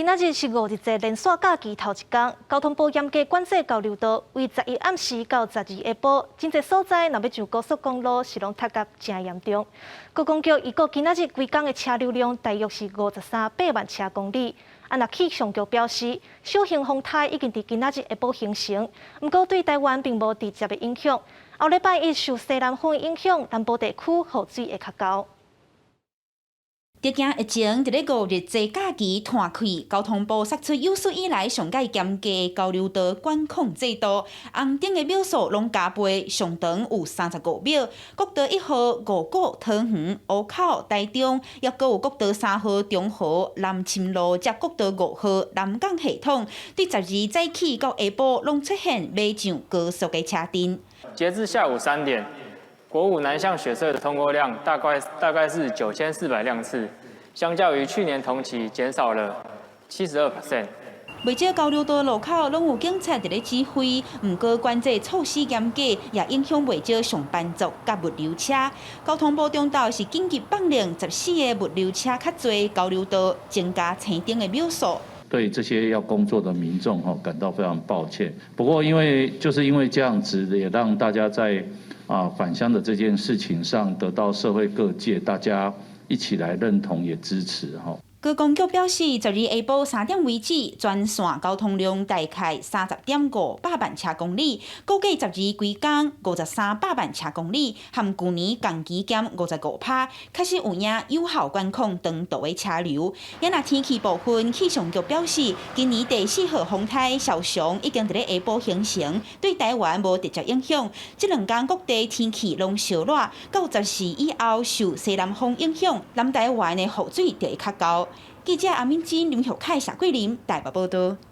今仔日是五日節連續假期頭一工，交通部嚴格管制交流道，為11暗時到12下晡，真濟所在若欲上高速公路是攏塞甲誠嚴重。高公局預估今仔日規工的車流量大約是53.8萬車公里。啊，若氣象局表示，小型風颱已經佇今仔日下晡形成，毋過對台灣並無直接的影響。後禮拜一受西南風影響，南部地區雨水會較厚。特驚疫情佇咧五日節假期湠開，交通部釋出有史以來上蓋嚴格交流道管控制度，紅燈的秒數攏加倍，上長有35秒。國道1號五股、桃園、湖口、台中，抑閣有國道3號中和、南深路及國道5號南港系統，對12早起到下晡攏出現欲上高速的車陣。截至下午3點，國五南向雪隧的通過量大概是9400輛次，相較於去年同期減少了72%。袂少交流道路口攏有警察佇咧指揮，毋過管制措施嚴格，也影響袂少上班族佮物流車。交通部中晝是緊急放令，14个物流車較濟，交流道增加青燈的秒數。對這些要工作的民眾吼感到非常抱歉。不過因為就是因為這樣子，也讓大家在返鄉的這件事情上得到社會各界大家一起來認同也支持哈。高公局表示，12下晡3點為止，全線交通量大概30.5百萬車公里，估計十二規工53百萬車公里，和舊年同期減55%，確實有影有效管控長途的車流。若天氣部分，氣象局表示，今年第四號風颱蕭祥已經佇咧下晡形成，對台灣無直接影響。這兩工各地天氣攏燒熱，到14以後受西南風影響，南台灣的雨水就會較厚。記者阿敏珍、林玉凱、謝桂林台北報道。